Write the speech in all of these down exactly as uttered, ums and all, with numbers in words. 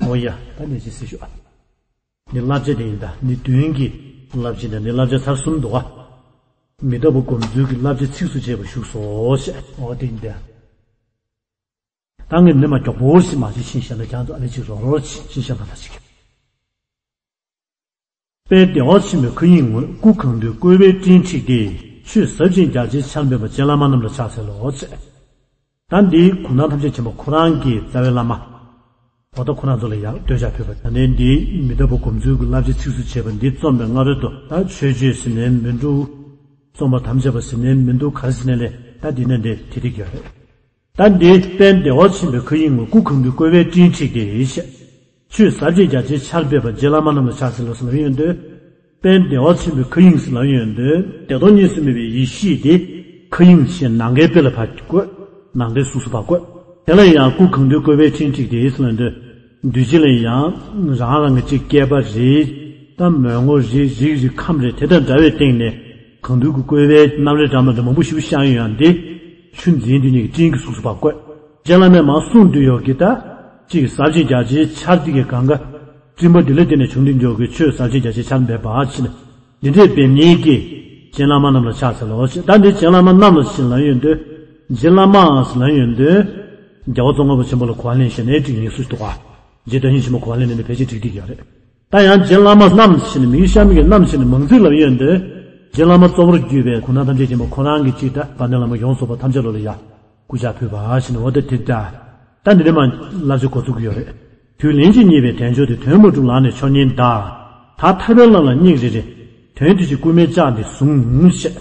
ཨོ་ཡ། ད་ནི་ཅི་སྲིད་ཞུ། ནི་བསླབ་བྱ་དེ་ཡིན་ད། ནི་མདུན་གྱི་བསླབ་བྱ་དང་ནི་བསླབ་བྱ་ཚར་གསུམ་འདུག་ག་མི་རྟག་པ་སྒོམ་ཚུལ་གྱི་བསླབ་བྱ་ཚིགས་སུ་བཅད་པ་བཞུགས་སོ་ཞེས། ཨོ་དེ་ཡིན་ད། ད་ངས་ནི་མ་མགྱོགས་པོ་ཞིག་མ་བྱེད་ཕྱིན་བཤད་ན་ཀྱང་ཚོ་ཨ་ནི་ཅིག་རོགས་རོགས་ཕྱིན་ཕྱིན་བཤད་ན་ད་ཅིག་དཔལ་བདེ་བ་ཆེན་པོའི་མཁའ་དབྱིངས་ངོས། སྐུ་གང་འདུལ་བཀོད་པའི་སྤྲིན་འཁྲིགས་ཏེ། ཆོས་ཟབ་ཅིང་རྒྱ་ཆེའི་ཆར་འབེབས་པ། རྗེ་བླ་མ་རྣམས་ལ་ཕྱག་འཚལ་ལོ། ཞེས། ད་འདི་གུང་ཐང་ཐམས་ཅད་མཁྱེན་པ་ཁོ་རང་གི་རྩ་བའི་བླ་མ། འོ་ད་ཁོ་རང་ཚོ་ལ་ཡང་བསྟོད་ཕྱག་ཕུལ་བ། ད་ནི་འདི་མི་རྟག་པ་སྒོམ་ཚུལ་གྱི་བསླབ་བྱ་ཚིགས་སུ་བཅད་པ་འདི་རྩོམ་པའི་སྔ་རོལ་དུ། ད་ཆོས་སྤྱོད་ཟེར་ནའི་མི་འདུག་རྩོམ་པ་དམ་བཅའ་བ་ཟེར་ནའི་མི་འདུག་ག་རེ་ཟེར་ནའི་ལས། ད་འདི་ནི་འདི་དེ་རིགས་ཡོད་རེད། ད་འདི་དཔལ་བདེ་བ་ཆེན་པོའི་མཁའ་དབྱིངས་ངོས། སྐུ་གང་འདུལ་བཀོད་པའི་སྤྲིན་འཁྲིགས་ཏེ། ཞེས། ཆོས་ཟབ་ཅིང་རྒྱ་ཆེའི་ཆར་འབེབས་པ། རྗེ་བླ་མ་རྣམས་ལ་ཕྱག་འཚལ་ལོ། ཟེར་ལབ་ཡོང་དུས། དཔལ་བདེ་བ་ཆེན་པོའི་མཁའ་དབྱིངས་ཟེར་ལབ་ཡོང་དུས། བདེ་སྟོང་གཉིས་སུ་མེད་པའི་ཡེ་ཤེས་དེ་མཁའ་དབྱིངས་ཞེས་ནམ་མཁའི་དཔེ་ལ་ཕར་བཀོད། ནམ་མཁའི་གཟུགས་སུ་ཕར་བཀོད། དེ་ལ་ཡང་སྐུ་གང་འདུལ་བཀོད་པའི་སྤྲིན་འཁྲིགས་ཏེ་ཟེར་ལབ་དུས། འདུས་བྱས་ལ་ཡང་རང་རང་གི་ཅིག་སྐལ་པ་རེད། ད་མོས་ངོར་རེད། རིགས་རེད། ཁམས་རེད། དེ་དང་འདྲ་བའི་སྟེང་ནས་གང་འདུལ་གྱི་བཀོད་པའི་རྣམ་རིག་འདྲ་མི་འདྲ་མང་པོ་ཞིག་ཤར་ཡོང་ཡང་འདི་ཆུ་འཛིན་དེ་ཉིད་ཀྱི་སྤྲིན་གྱི་གཟུགས་སུ་ཕར་བཀོད། རྗེ་བླ་མས་མར་གསུངས་དུས་ཡོད་ཀྱི་ད་ཅིག་ཟབ་ཅིང་རྒྱ་ཆེའི་ཆར་འདི་གའི་གང་ག་སྤྲིན་པ་འདི་ལ་བརྟེན་ནས་བྱུང་དུས་འཇོག་གི་ཆོས་ཟབ་ཅིང་རྒྱ་ཆེའི་ཆར་འབེབས་པ་ཕྱིན། འདི་འདྲའི་འབེབས་མཁན་གྱི་རྗེ་བླ་མ་རྣམས་ལ་ཕྱག་འཚལ་ལོ། ཞེས། ད་འདི་རྗེ་བླ་མ་རྣམས་ལ་ཞེས་ལབ་ཡོང་དུས། རྗེ་བླ་མ་ཟེར་ལབ་ཡོང་དུས། རྒྱལ་བ་ཙོང་ཁ་པ་ཆེན་པོ་ལ་གོ་བ་ལེན་ཞེས་ནས་བྲིས་ཡིན་སུ་འདུག་ག་རྗེ་བདག་ཉིད་ཆེན་པོ་གོ་བ་ལེན་ནས་ནི་ཕལ་ཆེར་བྲིས་བསྡད་ཀྱི་ཡོད་རེད། ད་ཡང་རྗེ་བླ་མ་རྣམས་ཞེས་ནས་མིང་གཤམ་གྱི་རྣམས་ཞེས་ནས་མང་ཚིག་ལབ་ཡོང་དུས། རྗེ་བླ་མ་གཙོ་བོར་གྱུར་པའི་གུང་ཐང་ཐམས་ཅད་མཁྱེན་པ་ཁོ་རང་གི་ཅིག་ད་དཔལ་ལྡན་བླ་མ་ཡོངས་རྫོགས་པ་ཐམས་ཅད་ལོ་ལ་ཡ། སྐུ་ཕྱག་ཕུལ་བ་ཞེས་ནས། འོ་ད་དེ་ད། ད་འདི་ནས་མར་བསླབ་བྱ་འགོ་ཚུགས་ཀྱི་ཡོད་རེད། དུས་ལན་གཅིག་རྙེད་པའི་དལ་འབྱོར་དེ། དོན་མ་གྲུབ་ལག་ནས་འཆོར་ཉེན་གདའ། ད་ཐར་པའི་བླ་ལ་སྙིང་རེ་རེ། དོན་དེ་བཞིན་སྐུལ་མའི་ལྕག་འདི་བཟུང་། ཞེས།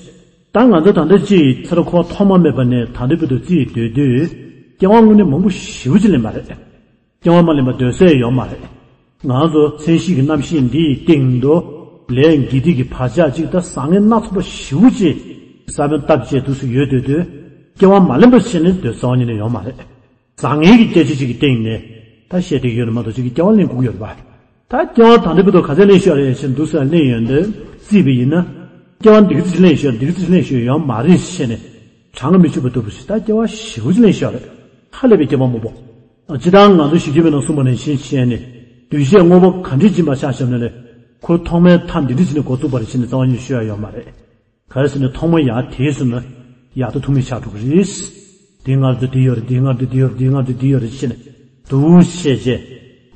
ད་ང་ཚོ་ད་ལྟ་ཅིག་ཚེ་རབས་འཁོར་བ་ཐོག་མ་མེད་པ་ནས་ད་ལྟའི་བར་དུ་རྩིས་སྡོད་དུས། སྐྱེ་བ་དངོས་གནས་མང་པོ་ཞེ་པོ་ཅིག་ལེན་པ་རེད། སྐྱེ་བ་མ་ལེན་པ་སྡོད་ས་ཡོད་མ་རེད། ང་ཚོ་མཚན་གཞི་གི་རྣམ་ཤེས་འདིའི་སྟེང་དུ་ལས་དགེ་སྡིག་གི་བག་ཆགས་ཅིག་ད་བཟང་ངན་སྣ་ཚོགས་པ་ཞེ་པོ་ཅིག་ས་བོན་བཏབ་བྱས་དུས་སུ་ཡོད་སྡོད་དུས། སྐྱེ་བ་མ་ལེན་པ་བྱས་ནས་སྡོད་ས་བ་ཉིད་ནས་ཡོད་མ་རེད། བཟང་ངན་གྱི་སྐད་ཆ་ཅིག་གི་སྟེང་ནས་ད་བཤད་བསྡད་ཡོད་རེད་མ་གཏོགས་ཅིག་གི་སྐྱེ་བ་ལེན་དགོས་ཀྱི་ཡོད་རེད་པ། ད་སྐྱེ་བ་ད་ལྟའི་བར་དུ་ག་ཚད་ལེན་ཤོག་རེད་ཞེས་འདུག་ཟེར་ལེན་ཡོང་དུས་རྩིས་པ་ཡིན་ན། སྐྱེ་བ་འདི་ག་ཚད་ཅིག་ལེན་ཤོག་འདི་ག་ཚད་ཅིག་ལེན་ཤོག་ཡོད་མ་རེད་ཞེས་ནས་གྲངས་ཀ་མི་ཆོད་པ་ལྟ་བུ་ཞིག་ད་སྐྱེ་བ་ཞེ་པོ་ཅིག་ལེན་ཤོག་རེད། ཧ་ལས་པའི་སྐྱེ་བ་མང་པོ། སྤྱིར་བཏང་ང་ཚོ་ཞི་རྒྱས་པའི་ནང་གསུངས་པ་ནང་བཞིན་བྱས་ནས་འདུས་བྱས་དངོས་པོ་ག་འདྲས་སྦྱིན་པ་ཆ་བཞག་ན་ལས་ཁོ་ཐོག་མའི་མཐའ་འདི་འདྲས་བྱས་ནས་འགོ་བཙུགས་པ་རེད་ཞེས་ནས་རྩ་བ་ཉིད་ཤོད་ཡ་ཡོད་མ་རེད། ག་རེ་ཟེར་ན་ཐོག་མ་ཡར་དེད་སོང་ན་ཡག་ཏུ་ཐུག་མི་ཆགས་འགྲོ་གི་རེད། འདི་སྔར་དུ་འདི་ཡོད་རེད། འདི་སྔར་དུ་འདི་ཡོད་རེད། འདི་སྔར་དུ་འདི་ཡོད་རེད་ཞེས་ནས་འདུག་བྱས་རྗེས།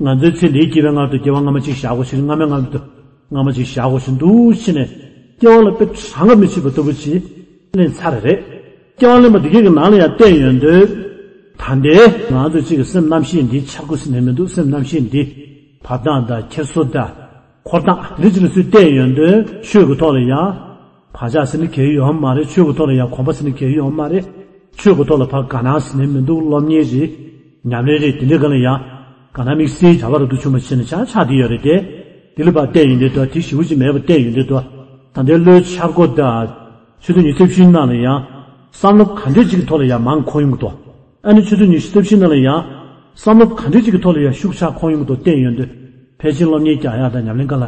ང་ཚོའི་ཚེ་འདིའི་སྐྱེ་བའི་སྔར་དུ་སྐྱེ་བ་སྔ་མ་གཅིག་བཞག་དགོས་ཤིང་། སྔ་མའི་སྔར་དུ་སྔ་མ་གཅིག་བཞག་དགོས་ཤིང་འདུག་བྱས་ནས་སྐྱེ་བ་ལ་དཔེ་གྲངས་ཀ་མི་ཆོད་པ་ལྟ་བུ་ཅིག་ལེན་ཚར་རེད། སྐྱེ་བ་ལེན་པ་འདི་གའི་ནང་ལ་ཡང་བལྟས་ཡོང་དུས། ད་ལྟའི་ང་ཚོ་གཅིག་གི་སེམས་རྣམ་ཤེས་འདིའི་འཆར་སྒོ་ཟེར་ནས་མི་འདུག་སེམས་རྣམ་ཤེས་འདི་བབ་སྟངས་དང་འཁྱེར་སོ་དང་འཁོར་སྟངས་འདི་ཅིག་ལ་ཚུར་བལྟས་ཡོང་དུས་ཆོས་ཀྱི་ཐོག་ལ་ཡང་བག་ཆགས་ཟེར་ནི་གལ་ཡོད་མ་རེད། ཆོས་ཀྱི་ཐོག་ལ་ཡང་གོམས་པ་ཟེར་ནི་གལ་ཡོད་མ་རེད། ཆོས་ཀྱི་ཐོག་ལ་ཕར་དགའ་སྣང་ཟེར་ནི་མི་འདུག་སློབ་གཉེར་རེད། ཉམས་ལེན་རེད། དེ་འདྲའི་སྒང་ལ་ཡང་དགའ་སྣང་དམིགས་བསལ་བྱ་བ་རབ་ཏུ་བྱུང་བ་ཕྱིན་ན་ཆགས་ཆགས་བསྡད་ཡོད་རེད་དེ། དེ་ལ་ཕར་བལྟས་ཡོང་དུས་དོ་དེ་ཞེ་པོ་ཅིག་མེད་པར་བལྟས་ཡོང་དུས་དོ། ད་ལྟའི་བློའི་འཆར་སྒོ་དང་། ཆུ་ཚོད་ཉི་ཤུ་རྩ་བཞིའི་ནང་ལ་ཡང་བསམ་བློ་ག་འདྲས་ཅིག་གི་ཐོག་ལ་ཡང་མང་འཁོར་ཡོང་གི་འདུག་ཨ་ནི་ཆུ་ཚོད་ཉི་ཤུ་རྩ་བཞིའི་ནང་ལ་ཡང་བསམ་བློ་ག་འདྲས་ཅིག་གི་ཐོག་ལ་ཡང་ཤུགས་ཆག་འཁོར་ཡོང་གི་འདུག་བལྟས་ཡོང་དུས་ཕལ་ཆེར་སློབ་གཉེར་རྒྱག་ཡག་དང་ཉམས་ལེན་སྒང་ལ་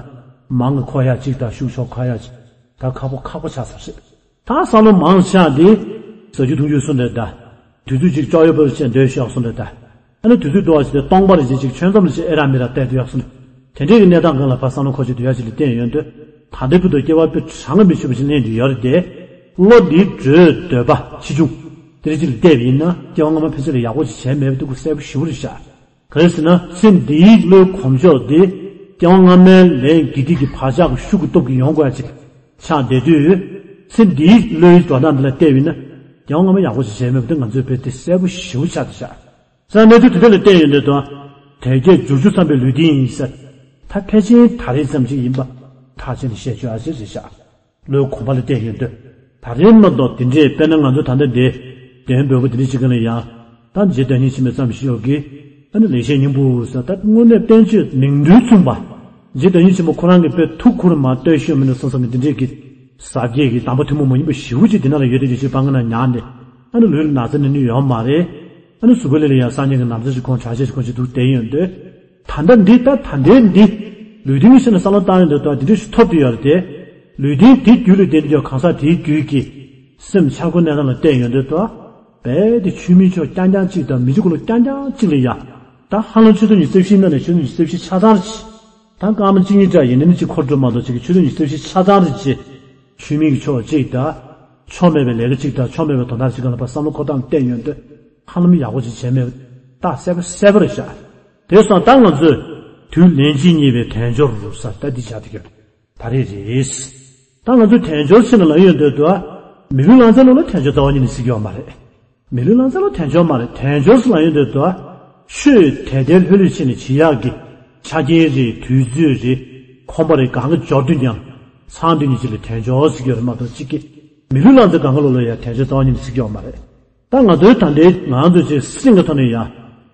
མང་གི་འཁོར་ཡག་ཅིག་དང་ཤུགས་ཆོག་འཁོར་ཡག་ཅིག་ད་ཁག་པོ་ཁག་པོ་ཆགས་ཚར་རེད། ད་བསམ་བློ་མང་ཆགས་དེ་ཟ་རྒྱུ་འཐུང་རྒྱུ་སུ་འདྲ་ད། དུས་ཚོད་ཅིག་ལྕོགས་ཡོད་པར་བྱས་སྡོད་ཤོག་སུ་འདྲ་ད། ཨ་ནི་དུས་ཚོད་འགྲོ་བ་ཞིག་དེ་སྟོང་པར་བྱེད་ཅིག་ཆོས་མཚམས་ལ་ཞིག་ཨེ་རག་མི་རག་བལྟས་སྡོད་ཡག་སུ་འདྲ། དེ་འདྲའི་གི་གནས་སྟངས་སྒང་ལ་ཕར་བསམ་བློ་འཁོར་ཅིག་སྡོད་ཡག་ཅིག་ལ་བལྟས་ཡོང་དུས། ད་ལྟའི་བར་དུ་སྐྱེ་བ་དཔེ་གྲངས་ཀ་མི་ཆོད་པ་ཞིག་ལེན་དུ་ཡོད་རེད་དེ། བློ་འདིའི་འགྲོས་འདོད་པ་ཆེ་ཆུང་དེ་འདྲ་ཅིག་ལ་བལྟས་པ་ཡིན་ན་སྐྱེ་བ་སྔ་མ་ཕལ་ཆེར་ལ་ཡག་པོ་ཅིག་བྱས་མེད་པ་འདུག་གསལ་པོ་ཞེ་པོ་རེད་ཤག་ག་རེ་ཟེར་ན་ཚེ་འདིའི་བློའི་གོམས་ཕྱོགས་འདི་སྐྱེ་བ་སྔ་མའི་ལས་དགེ་སྡིག་གི་བག་ཆགས་ཀྱི་ཤུགས་ཀྱི་སྟོབས་ཀྱིས་ཡོང་དགོས་ཡ་ཅིག་ཆགས་བསྡད་དུས། ཚེ་འདིའི་བློའི་འགྲོ་སྟངས་འདི་ལ་བལྟས་པ་ཡིན་ན་སྐྱེ་བ་སྔ་མ་ཡག་པོ་ཅིག་བྱས་མེད་པ་འདི་ང་ཚོའི་བོད་འདི་གསལ་པོ་ཞེ་པོ་ཆགས་བསྡད་ཤག་ས་གནས་ཚུལ་དེ་འདྲ་ལ་བལྟས་ཡོང་དུས་དང་། དལ་བརྒྱད་འབྱོར་བཅུ་ཚང་བའི་ལུས་རྟེན་ཡིན་ཟེར། ད་ཕལ་ཆེར་ད་རེས་ཙམ་ཅིག་ཡིན་པ་ཐག་བཅད་ནས་བཤད་ཆོག་ཨ་ཅེ་རེད་ཤག་བློའི་གོམས་པ་ལ་བལྟས་ཡོང་དུས། ད་རེས་མ་གཏོགས་དེ་འདྲས་དཔེར་ན་ང་ཚོ་ད་ལྟ་འདི་གདོན་བོད་པོ་དེ་འདྲས་ཅིག་ག་ལ་ཡང་། ད་རྗེ་བདག་ཉིད་ཆེན་པོའི་བསམ་ཤེས་ཡོད་ཀྱི། ཨ་ནི་ལེགས་བཤད་སྙིང་པོ་ཟེར་ད་དངོས་གནས་བསྟན་བཅོས་མིང་དོན་མཚུངས་པ། རྗེ་བདག་ཉིད་ཆེན་པོ་ཁོ་རང་གི་དཔེ་ཐུགས་ཁུར་མ་བསྟོད་ཤོད་མི་འདུག་བསམ་བསམ་གི་དེ་འདྲས་ཀྱི། ཟབ་རྒྱས་ཀྱི་གདམས་པ་ཐུན་མོང་མ་ཡིན་པ་ཞེ་པོ་ཅིག་དེ་ན་ལ་ཡོད་དེ་ཅིག་ཅིག་སྤང་གི་ན་ཉག་ནས། ཨ་ནི་ལུས་ལ་ན་ཚ་ནི་ནི་ཡོད་མ་རེད། ཨ་ནི་གཟུགས་པོ་ལ་ལ་ཡང་སང་ཉིན་གྱི་ན་ཚ་ཞིག་ཁོང་དྲག་ཤས་ཤིག་ཁོང་ཞིག་འདུག་བསྡད་ཡོང་དུས། ད་ལྟ་འདི་ད་ད་ལྟའི་འདི། ལུས་རྟེན་གྱི་ཆ་ནས་བསམ་བློ་བཏང་ཡོང་དུས་ད་འདི་འདྲ་ཞིག་ཐོབ་དུ་ཡོད་རེད་དེ། ལུས་རྟེན་དེ་རྒྱུད་ལ་ལྡན་དུས་གང་ཟག་དེའི་རྒྱུད་ཀྱི་སེམས་འཆར་སྒོ་གནས་སྟངས་ལ་བལྟས་ཡོང་དུས་ད། རྦད་དེ་ཆོས་མིན་ཕྱོགས་རྐྱང་རྐྱང་གཅིག་དང་མི་ཆོས་ཀུན་ལ་རྐྱང་རྐྱང་གཅིག་ལ་ཡ། ད་ཧ་ལམ་ཆུ་ཚོད་ཉི་ཤུ་རྩ་བཞི་ནང་ནས་ཆུ་ཚོད་ཉི་ཤུ་རྩ་བཞི་ཆ་ཚང་རེད། ད་སྐར་མ་གཅིག་གཉིས་ཙམ་ཡིན་ནའི་གཅིག་འཁོར་འགྲོ་མ་གཏོགས་གཅིག་གི་ཆུ་ཚོད་ཉི་ཤུ་རྩ་བཞི་ཆ་ཚང་རེད་ཅེས། ཆོས་མིན་གྱི་ཕྱོགས་གཅིག་དང་། ཕྱོགས་མེད་པའི་ལས་ཀ་གཅིག་དང་ཕྱོགས་མེད་པའི་དོན་དག་གཅིག་སྒང་ལ་ཕར་བསམ་བློ་འཁོར་སྟངས་བསྟན་ཡོང་དུས། ཧ་ལམ་ཡག་པོ་ཅིག་བྱས་མེད་པ་རྟགས་གསལ་པོ་གསལ་པོ་རེད་ཤག་དེ་སོང་ཙང་ད་ང་ཚོས་དུས་ལན་གཅིག་གཉིས་པའི་དལ་འབྱོར་རུ་ས་ད་འདི་བྱ་དེ་གྱུར། ད་རེས་རེད། ད་ང་ཚོས་དལ་འབྱོར་ཕྱིན་ལ་ལབ་ཡོང་དུས་དུ། མི་ལུས་ལང་ཚ་ལོ་ལ་དལ་འབྱོར་རྩ་བ་ཉིད་ནས་ཟེར་གྱི་ཡོད་མ་རེད། མི་ལུས་ལང་ཚ་ལོ་དལ་འབྱོར་མ་རེད། དལ་འབྱོར་ཟེར་ལབ་ཡོང་དུས་དུ། ཆོས་དལ་དལ་ལྷོད་ལྷོད་ཕྱིན་ནས་བྱེད་ཡག་གི་ཆ་རྐྱེན་རེད། དུས་ཚོད་རེད། ཁོམ་པ་རེད། གང་ག་འབྱོར་དུས་ཀྱང་ཚང་དུས་ཉིད་ཅིག་ལ་དལ་འབྱོར་ཟེར་གྱི་ཡོད་རེད་མ་གཏོགས་གཅིག་གི། མི་ལུས་ལང་ཚ་གང་ག་ལོ་ལ་ཡང་དལ་འབྱོར་རྩ་བ་ཉིད་ནས་ཟེར་གྱི་ཡོད་མ་རེད། ད་ང་ཚོའི་ད་ལྟའི་ང་ཚོ་ཅིག་སེམས་ཀྱི་ཐོག་ནས་ཡ།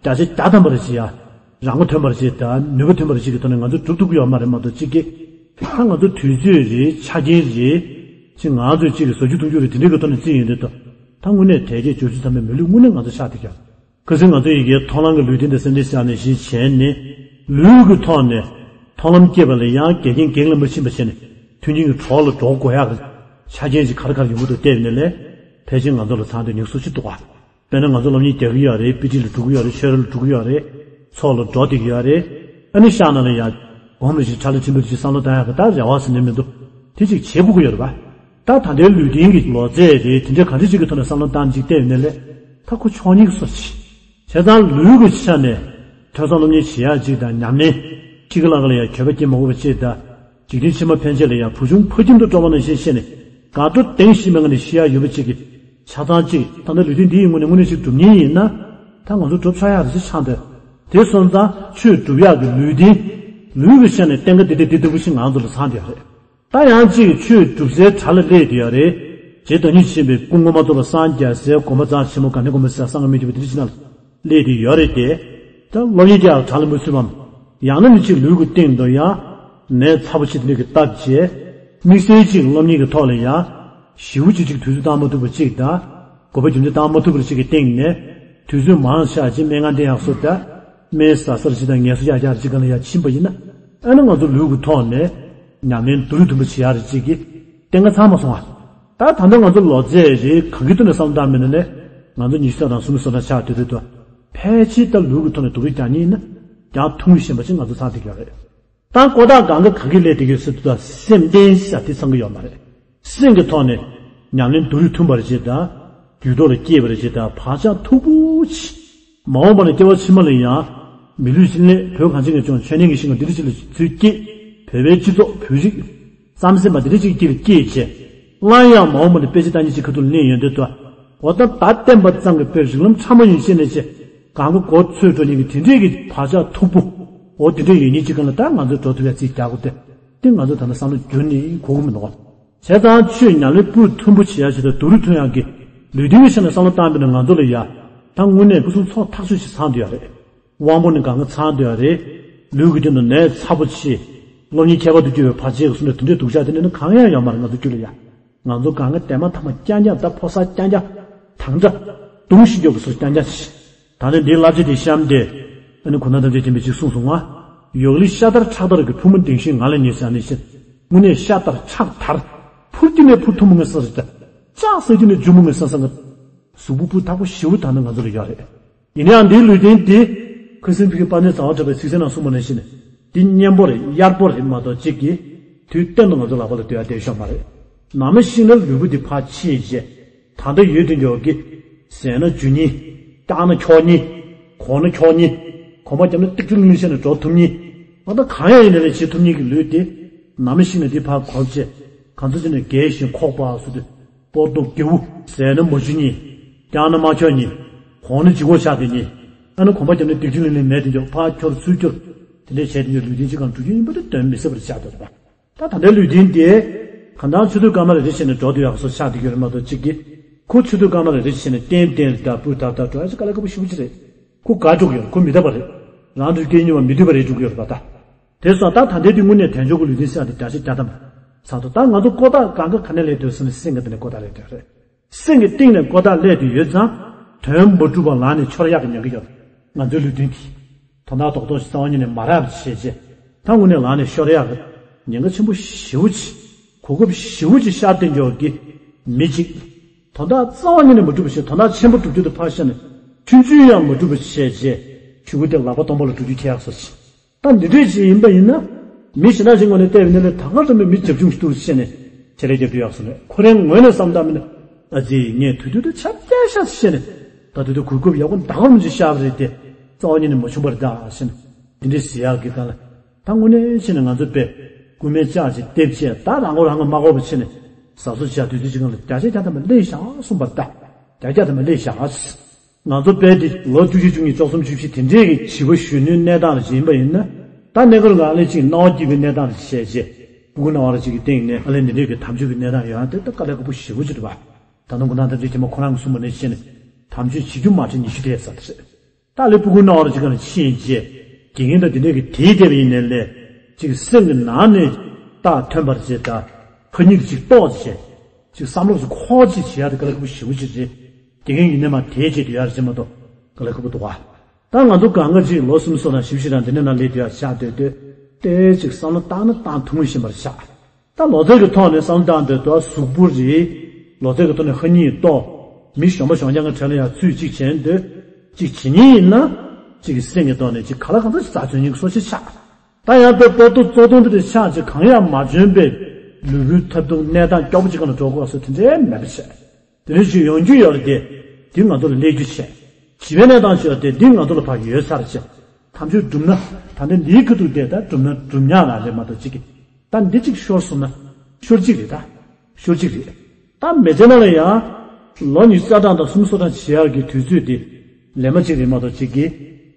བརྒྱ་ཆ་བརྒྱ་ཐམ་པ་རེ་ཅིག་ཡ། རང་མགོ་ཐོན་པ་རེ་ཅིག་དང་ནུས་པ་ཐོན་པ་རེ་ཅིག་གི་ཐོག་ནས་ང་ཚོ་སྒྲུབ་ཐུབ་ཀྱི་ཡོད་མ་རེད་མ་གཏོགས་གཅིག་གི། ད་ང་ཚོ་དུས་ཚོད་རེད། ཆ་རྐྱེན་རེད། ཅིག་ང་ཚོས་ཅིག་གི་བཟོ་རྒྱུ་འཐུང་རྒྱུ་རེད། དེ་འདྲའི་གི་ཐོག་ནས་བརྩིས་ཡོང་དུས་ད། ད་དངོས་གནས་དལ་བརྒྱད་འབྱོར་བཅུ་ཐམ་པའི་མི་ལུས་དངོས་གནས་ང་ཚོ་ཆགས་བསྡད་ཀྱི་ཡོད། ཁ་སང་ང་ཚོ་ཡི་གེའི་མཐོང་ལམ་གྱི་ལུས་རྟེན་དང་སེམས་རྟེན་ཟེར་ནས་གཞི་བྱས་ནས། ལུས་ཀྱི་ཐོག་ནས་མཐོང་ལམ་སྐྱེས་པ་ལ་ཡང་འགལ་རྐྱེན་གེགས་ལ་མ་ཕྱིན་པ་བྱས་ནས་མཐུན་རྐྱེན་གྱི་གྲོགས་ལ་འགྲོ་དགོས་ཡག་གི་ཆ་རྐྱེན་ཅིག་ག་རེ་ག་རེ་ཡོང་གི་འདུག་བལྟས་པ་ཡིན་ན་ལས། ཕལ་ཆེར་ང་ཚོ་ལ་ཚང་དུས་ཉུང་སུ་ཅིག་འདུག་ག་དཔེར་ན་ང་ཚོ་སློབ་གཉེར་རྒྱག་གི་ཡོད་རེད། དཔེ་ཁྲིད་ལ་འགྲོ་གི་ཡོད་རེད། ཆོས་ར་ལ་འགྲོ་གི་ཡོད་རེད། ཚོགས་ལ་འགྲོ་བསྡད་ཀྱི་ཡོད་རེད། ཨ་ནི་ཤག་ནང་ལ་ཡང་སྒོམ་རེ་ཞིག་ཁྲ་ལ་ཁྲིམས་པ་རེ་ཞིག་བསམ་བློ་བཏང་ཡག་གི་ད་རེ་བ་ཟེར་ནས་མི་འདུག་དེ་ཅིག་བྱེད་དགོས་ཀྱི་ཡོད་རེད་པ། ད་ད་ལྟའི་ལུས་རྟེན་གྱི་ལོ་ཚད་རེད། དེ་འདྲ་ག་འདྲ་ཅིག་གི་ཐོག་ནས་བསམ་བློ་བཏང་ཅིག་བལྟས་ཡོད་ན་ལས། ད་ཁོ་ཆོག་ཉིད་ཀྱི་སོ་ཆེ། བྱས་ཙང་ལུས་ཀྱི་ཆ་ནས་ཐོས་བསམ་སློབ་གཉེར་བྱེད་ཡག་ཅིག་དང་ཉམས་ལེན། ཅིག་གི་ལག་ལ་ཡང་འགྱོད་པ་སྐྱེ་མ་དགོས་པ་ཅིག་དང་། འཇིག་རྟེན་ཕྱི་མ་ཕན་ཆད་ལ་ཡང་བུ་ཆུང་ཕ་ཁྱིམ་དུ་སྤྲོ་བ་ནང་བཞིན་བཤད་ནས། དགའ་སྤྲོ་གདེང་ཞིག་མེད་ངང་ནས་ཤི་ཡག་ཡོད་པ་ཅིག་གི་ཆ་ཚང་ཅིག་ད་ལྟ་ལུས་རྟེན་འདི་ཡི་ངོས་ནས་དངོས་གནས་ཅིག་སྒྲུབ་མཁན་ཡིན་ན། ད་ང་ཚོ་སྒྲུབ་ཆོག་ཡག་རེད་ཅེས་ཆགས་འདོད། དེ་སོང་ཙང་ཆོས་སྒྲུབ་ཡག་གི་ལུས་རྟེན། ལུས་ཀྱི་ཆ་ནས་བསྟན་ཁ་འདི་འདི་འདི་ལྟ་བུ་ཞིག་ང་ཚོ་ལ་ཚང་བསྡད་ཡོད་རེད། ད་ཡང་ཅིག་ཆོས་སྒྲུབ་སའི་གྲྭ་ལ་སླེབས་བསྡད་ཡོད་རེད། རྗེ་བདག་ཉིད་ཆེན་པོའི་སྐུ་ངོ་མ་ཐོབ་པར་སངས་རྒྱས་སའི་དགོན་པ་གཙང་ཆེན་མོ་དགའ་ལྡན་དགོན་པ་ཟེར་སངས་རྒྱས་མི་འགྱུར་བ་འདི་འདྲ་ཞིག་ནང་ལ་སླེབས་བསྡད་ཡོད་རེད་དེ། ད་སློབ་གཉེར་རྒྱག་གྲྭ་ལ་མ་ཚུད་པའམ། ཡང་ན་ནི་ཅིག་ལུས་ཀྱི་སྟེང་དུ་ཡང་ནད་ཚ་པོ་ཆེ་དེ་འདྲ་གི་བཏབ་བྱས། དམིགས་བསལ་ཅིག་སློབ་གཉེར་གྱི་ཐོག་ལ་ཡང་ཞེ་པོ་ཅིག་ཅིག་དུས་ཚོད་བཏང་མ་ཐུབ་པ་ཅིག་དང་། དགོས་པ་རྒྱུ་མཚན་བཏང་མ་ཐུབ་པ་ཅིག་གི་སྟེང་ནས་དུས་ཚོད་མང་ཤས་ཅིག་སྨན་ཁང་བསྟེན་ཡག་སོགས་དང་། སྨན་ཟ་སར་ཅིག་དང་ངལ་གསོ་རྒྱག་ཡག་ཅིག་སྒང་ལ་ཡང་ཕྱིན་པ་ཡིན་ན། ཨ་ནི་ང་ཚོ་ལུས་ཀྱི་ཐོག་ནས་ཉམས་ལེན་སྡུག་རུས་ཐོན་པོ་བྱེད་ཡག་རེ་ཅིག་གི་བསྟན་ཁ་ཚང་མ་སོང་ང་། ད་ད་ལྟ་ང་ཚོ་ལོ་ཚད་རེད། གང་གི་ཐོག་ནས་བསམ་བློ་བཏང་མིན་ན་ནས། ང་ཚོ་ཉི་ཤུ་རྩ་དང་སུམ་ཅུ་སོ་ན་ཆགས་དུས་དུས་དུ། ཕལ་ཆེར་ད་ལུས་ཀྱི་ཐོག་ནས་སྡུག་རུས་རྒྱག་མཁན་ཡིན་ན། ཡང་ཐུང་རུས་ཞན་པ་ཅིག་ང་ཚོ་ཚང་བསྡད་ཀྱི་ཡོད་རེད། ད་ཀོ་ཐག་གང་ག་གང་གི་སླེབས་བསྡད་ཀྱི་ཡོད་ཟེར་དུས་ད་སེམས་རྟེན་ཟེར་དེ་ཚང་གི་ཡོད་མ་རེད། སེམས་ཀྱི་ཐོག་ནས་ཉམས་ལེན་སྡུག་རུས་ཐོན་པ་རེ་ཅིག་དང་། རྒྱུད་ཐོག་ལ་སྐྱེས་པ་རེ་ཅིག་དང་བག་ཆགས་མཐུག་པོ་ཅིག་མ་འོངས་པ་ནས་སྐྱེ་བ་ཕྱི་མ་ལ་ཡང་། མི་ལུས་ཕྱི་ལས་བོད་གངས་ཅན་གྱི་ལྗོངས་འཆར་ལྡན་གྱི་ཞིང་ཁམས་འདི་འདྲ་ཅིག་ལ་ཚུར་སྐྱེས། བོད་པའི་སྤྱི་ཚོགས་བོད་རིགས་རྩམ་ཟན་པ་འདི་འདྲ་ཅིག་དཀྱིལ་སྐྱེས་བྱས། སླར་ཡང་མ་འོངས་པ་ནས་དཔེ་ཆ་ལྟ་མཁན་ཅིག་ཁ་ཐུག་ལ་སླེབས་ཡོང་དུས་དུ། འོ་ད་ད་བསྟན་པ་ཙམ་གྱི་དཔེ་རིགས་ལམ་ཕྲ་མོ་ཡིན་ཤེས་ནས་ཅི། གང་ག་མགོ་ཚོས་འགྲོ་མཁན་གྱི་དེ་འདྲས་ཀྱི་བག་ཆགས་མཐུག་པོ། འོ་དེ་འདྲས་ཡོད་མཁན་ཅིག་སྒང་ལ་ད་ང་ཚོས་འགྲོ་ཐུབ་ཡ་རྩིས་རྒྱག་དགོས་ཏེ། དེ་ང་ཚོ་ད་ལྟ་བསམ་བློ་བསྒྱུར་ནས་གོ་གི་མི་འདུག་བྱས་ཙང་ཆོས་ཉམས་ལེན་སྤུས་མཐོན་པོ་བྱེད་ཡ་ཞིག་དང་སྡུག་རུས་ཐོན་ཡག་གི་ལུས་རྟེན་གྱི་ཆ་ནས་བསམ་བློ་བཏང་པ་ཡིན་ན་ང་ཚོ་ལ་ཡ། ད་དངོས་གནས་སྐུ་གསུང་ཚོགས་ཐག་ཆོད་ཞིག་ཚང་བསྡད་ཡོད་རེད། དབང་པོ་ནི་གང་ག་ཚང་བསྡད་ཡོད་རེད། ལུས་ཀྱི་སྟེང་དུ་ནད་ཚ་པོ་ཆེ། སློབ་གཉེར་ཁྱད་པར་དུ་གྱུར་པའི་བར་ཆད་ཀྱི་གསུང་ནས་དེ་འདྲའི་སྡུག་ཅག་དེ་འདྲ་ནི་གང་ཡང་ཡོད་མ་རེད་ང་ཚོ་རྒྱུད་ལ་ཡ། ང་ཚོ་གང་ག་དེ་མ་ཐ་མ་རྐྱང་རྐྱང་ད་ཕོ་གསར་རྐྱང་རྐྱང་། དང་འདྲ། གདུང་ཤིང་སྐྱོགས་ཀྱི་སོ་རྐྱང་རྐྱང་ཞིག་ད་ནི་འདིའི་བསླབ་བྱ་དེ་གཤམ་དེ། ཨ་ནི་གུང་ཐང་ཐམས་ཅད་མཁྱེན་པས་ཅིག་གསུངས་སོང་ང་། ཡོག་ལི་ཤ་དར་ཁྲག་དར་གྱི་ཕུ་མོ་ལྡིང་ཞིང་ང་ལ་ཉེ་ཞག་ནས་བཤད། དངོས་གནས་ཤ་དར་ཁྲག་དར། ཕུར་གྱི་ནས་ཕུར་ཐུམ་མོ་ངན་སང་རེད་ད། ལྕགས་སྲེག་གྱི་ནས་རྒྱུ་མོ་ངན་སང་སང་གི། གཟུགས་པོ་སྤུ་དག་པོ་ཞེ་པོ་ད་ནི་ང་ཚོ་ལ་ཡོད་རེད། ཡིན་ནའང་འདིའི་ལུས་རྟེན་འདི། ཁ་སང་ཕ་གི་དཔལ་ལྡན་རྫ་དབང་གྲགས་པའི་ཚིག་གསལ་ནང་གསུངས་པ་ནང་བཞིན། འདི་མཉེན་པོ་རེད། གཡར་པོ་རེད་མ་གཏོགས་གཅིག་གིས། དུས་གཏན་དུ་ང་ཚོ་ལག་པ་ལ་སྡོད་ཡ་བསྡད་ཤོག་མ་རེད། ནང་མི་ཤི་ན་ལུས་པོ་འདི་ཕར་ཕྱིས་རྗེས། ད་ལྟ་ཡོད་དུས་འཇོག་གི། ཟས་ན་འཇུ་ཉིན། བཀྱག་ན་འཁྱོག་ཉིན། གོང་ན་འཁྱོག་ཉིན། གོམ་པ་བརྒྱབ་ན་ཏིག་ཏིག་ལིང་ལིང་བྱས་ནས་འགྲོ་ཐུབ་ཉིན། ང་ད་གང་ཡང་ཡིན་ན་ལས་བྱེད་ཐུབ་ཉིན་གྱི་ལུས་དེ། ནང་མི་ཤི་ན་འདི་ཕར་གོ་བྱས། གང་ཚོད་ཅིག་ནས་རྒས་ཤིང་ཁོག་པ་སུ་དུ། སྤོར་ཏོག་རྒྱུ། ཟས་ན་མ་འཇུ་ཉིན། བཀྱག་ན་མ་འཁྱོག་ཉིན། གོང་ན་ལྗིད་ཁོག་ཆགས་དེ་ཉིན། ཨ་ནི་གོམ་པ་བརྒྱབ་ན་ཏིག་ཏིག་ལིང་ལིང་མེད་དེ་འཇོག་ཕར་འཁྱོར་ཚུར་འཁྱོར། དེ་འདྲས་བྱས་དེ་ཉིན་ལུས་རྟེན་གཅིག་གང་འགྲུབ་རྒྱུ་ཡིན་པ་དེ་དོན་མི་ཟད་པར་ཆགས་འདུག་རེད་པ། ད་ད་ལྟའི་ལུས་རྟེན་དེ། གང་ལྟར་ཆུ་ཚོད་སྐར་མ་རེ་རེ་བྱས་ནས་འགྲོ་འདུག་ཡག་སོ་ཆགས་བསྡད་ཀྱི་ཡོད་རེད་མ་གཏོགས་གཅིག་གིས། ཁོ་ཆུ་ཚོད་སྐར་མ་རེ་རེ་བྱས་ནས་ཏན་ཏན་རེ་ད་སྤུས་དག་ད་འགྲོ་ཡག་ཅིག་དཀའ་ལས་ཁག་པོ་ཞེ་པོ་ཅིག་རེད། ཁོ་དགའ་འགྲོ་གི་ཡོད་རེད། ཁོ་མི་རྟག་པ་རེད། རང་དུ་སྐྱེ་ཉིན་པ་མི་འདུས་པ་རེད་འགྲོ་གི་ཡོད་རེད་པ་ད། དེ་སོང་ད་ད་ལྟའི་དུས་དངོས་གནས་དལ་འབྱོར་གྱི་ལུས་རྟེན་ཟེར་ཡག་དེ་བརྒྱ་ཆ་བརྒྱ་ཐམ་པ། ཚང་འདུག་ད་ང་ཚོ་ཀོ་ཐག་གང་ག་ག་ནས་སླེབས་འདུག་ཟེར་ན་སེམས་ཀྱི་སྟེང་ནས་ཀོ་ཐག་སླེབས་འདུག་རེད། སེམས་ཀྱི་གཏིང་ནས་ཀོ་ཐག་སླེབས་ཏེ་ཡོད་ཙང་། དོན་མ་གྲུབ་པ་ལངས་ནས་འཆོར་ཡག་གི་ཉེན་ཁ་ཡོད། ང་ཚོའི་ལུས་རྟེན་འདི། དོན་དག་རྡོག་རྡོག་ཞིག་རྩ་བ་ཉིད་ནས་མ་རག་པ་བྱས་རྗེས། ད་དངོས་གནས་ལངས་ནས་ཤོར་ཡག་གི་ཉེན་ཁ་ཆེན་པོ་ཞེ་པོ་ཅིག་གོ་སྐབས་ཞེ་པོ་ཅིག་ཤར་ཏེ་འཇོག་གི་མི་གཅིག་དོན་དག་རྩ་བ་ཉིད་ནས་མ་གྲུབ་པ་བྱས། དོན་དག་ཆེན་པོ་གྲུབ་རྒྱུ་དེ་ཕར་བཞག་ནས་ཆུང་ཆུང་ཡང་མ་གྲུབ་པ་བྱས་རྗེས། ཆུ་བུར་དེ་ལག་པ་སྟོང་པ་ལ་འགྲོ་རྒྱུ་ཁེལ་ཡག་བཟོ་ཞིག་ད་འདི་འདྲས་ཞིག་ཡིན་པ་ཡིན་ན། མི་གཞན་དག་ཅིག་ངོས་ནས་བལྟས་པ་ཡིན་ན་ལས་ད་ག་ཙམ་པའི་མི་བྱབ་ཆུང་ཞིག་འདུག་ཟེར་ནས་ཆེད་ལས་རྒྱབ་རྒྱུ་ཡག་བཟོ་ནས། ཁོ་རའི་ངོས་ནས་བསམ་བཏང་མིན་ན། ཨ་ཙི། ངས་དུས་དུས་དུ་ཆབ་རྒྱལ་ཤག་བཤད་ནས། ད་དུས་དུ་གོ་སྐབས་ཡག་པོ་འདག་མོ་ཅིག་ཤར་བ་རེད་དེ། རྩ་བ་ཉིད་ནས་མ་བྱུང་བ་རེད་ད་ཟེར་ནས། འདི་འདྲས་ཟེར་ཡག་གི་སྒང་ལ། ད་དངོས་གནས་བྱས་ན་ང་ཚོ་དཔེ་སྐུད་མེད་ལྕགས་ཀྱི་ལྟེབ་བྱས། ད་རང་མགོ་རང་གིས་མ་འགོག་པ་བྱས་ནས་ཟ་སོ་བྱས། དུས་ཚོད་ཅིག་སྒང་ལ་བརྒྱ་ཆ་བརྒྱ་ཐམ་པ་སླེབས་བཞག་གསུངས་པ་རེད་ད། བརྒྱ་ཆ་བརྒྱ་ཐམ་པ་སླེབས་བཞག་ང་ཚོ་དཔེ་འདི་ལོ་བཅུ་བཞི་བཅུ་གཉིས་བཅུ་གསུམ་བཅུ་བཞི་དེ་འདྲས་ཀྱི་བྱིས་པ་གཞོན་ནུའི་གནས་སྟངས་ལ་ཡིན་པ་ཡིན་ན། ད་གནས་སྐབས་ལ་ཨ་ལས་ཅིག་སྣང་བ་སྐྱིད་པའི་གནས་སྟངས་ལ་བཤད་རྗེས། སྤུ་གུ་སྣང་བ་ཅིག་གི་སྟེང་ནས་ཨ་ལས་འདི་འདྲས་ཀྱི་དམ་ཆོས་ཀྱི་གནས་སྟངས་ཡོང་ཡ་དེ་ད་དཀའ་ལས་ཁག་པོ་ཞེ་པོ་ཅིག་རེད་པ། ད་དུང་དགོང་དག་ད་ལྟའི་ཐེངས་མ་ཁོ་རང་གིས་གསུངས་པ་ནང་བཞིན་ནས་དམ་ཆོས་བྱེད་རྒྱུ་མ་ཁྲི་ཉི་ཤུ་དེ་ཟེར་བ་རེད། ད་ལས་སྤུ་གུ་སྣང་བ་ཅིག་ག་ལ་ཕྱིན་རྗེས། དགེ་རྒན་དང་འདི་འདྲས་ཀྱི་དེའི་དེ་བ་ཡིན་ནའི་ལས། ཅིག་སེམས་ཀྱི་ནང་ནས་རྟགས་ཐོན་པར་བྱེད་ད། ཕ་ཉིད་ཅིག་རྟོགས་བྱེད། ཅིག་བསམ་བློ་ཅིག་འཁོར་བྱེད་བྱེད་ཡ་དེ་དཀའ་ལས་ཁག་པོ་ཞེ་པོ་ཅིག་རེད། དགེ་རྒན་ཡིན་ནའི་མ་དེའི་ཆེད་དུ་ཡར་ཕྱིན་མ་གཏོགས་དཀའ་ལས་ཁག་པོ་འདུག་ག་ད་ང་ཚོ་གང་ག་ཅིག་ལོ་སུམ་ཅུ་སོ་དང་བཞི་བཅུ་ཞིག་དང་འདི་འདྲ་ནང་སླེབས་དུས་ཡར་ཆགས་སྡོད་དུས། ཏོག་ཙམ་བསམ་བློ་བཏང་ན་བཏང་ཐུབ་བཞིན་པར་ཆགས། ད་ལོ་ཚད་ཀྱི་ཐོག་ནས་བསམ་བློ་བཏང་སྡོད་དུས་གཟུགས་པོ་རེད། ལོ་ཚད་ཀྱི་ཐོག་ནས་ཕ་ཉིད་རྟོགས། མི་གཞོན་པ་གཞོན་རྐྱང་གི་གྲས་ལ་ཡང་ཚུད་ཅིག་བྱས་འདོད། ཅིག་བྱེད་ཉིན་ཡིན་ན། ཅིག་གི་སེམས་ཀྱི་ཐོག་ནས་ཅིག་ག་ལ་གང་འཚམ་ཞིག་ཟ་ཚོད་ཉིན་གྱི་སོ་ཆེ་ཆགས། ད་ཡང་དཔེ་པོ་ཏོ་གཙོ་དོན་དེ་དེ་ཆགས་ཅིག་གང་ཡང་མ་འཇོན་པའི་ལུས་པོའི་ཐབས་སྡུག་གནས་སྟངས་སྐྱོ་པོ་ཅིག་སྒང་ལ་འགྲོ་དགོས་སོ་དེ་འདྲའི་མེད་པ་བྱས། དེ་ནས་ཅིག་ཡོང་རྒྱུ་ཡོད་རེད་དེ། དེ་ང་ཚོ་ལ་སླེབས་རྒྱུ་བྱས། བྱིས་པའི་གནས་སྟངས་ཅིག་ཡོད་དེ་འདི་ང་ཚོ་ལ་ཕར་ཡོད་ས་རེད་བྱས། དམ་ཆོས་སྒྲུབ་ན། ད་ལྟ་འདིའི་ཁ་ཐུག་དེ་ད་སྒྲུབ་ན་སྒྲུབ་ཉག་ལ་རེད་མ་གཏོགས་ཅིག་གི་ད་འདི་གཅིག་ཤོར་སོང་ན་ཤོར་གཅིག་རེད་ད། ཤོར་གཅིག་རེད། ད་མི་ཚེ་ནང་ལ་ཡང་ལོ་ཉི་ཤུ་རྩ་གྲངས་དང་སུམ་ཅུ་སོ་གྲངས་བྱེད་ཡག་གི་དུས་ཚོད་འདི་ལས་མ་གཅིག་རེད་མ་གཏོགས་གཅིག་གིས་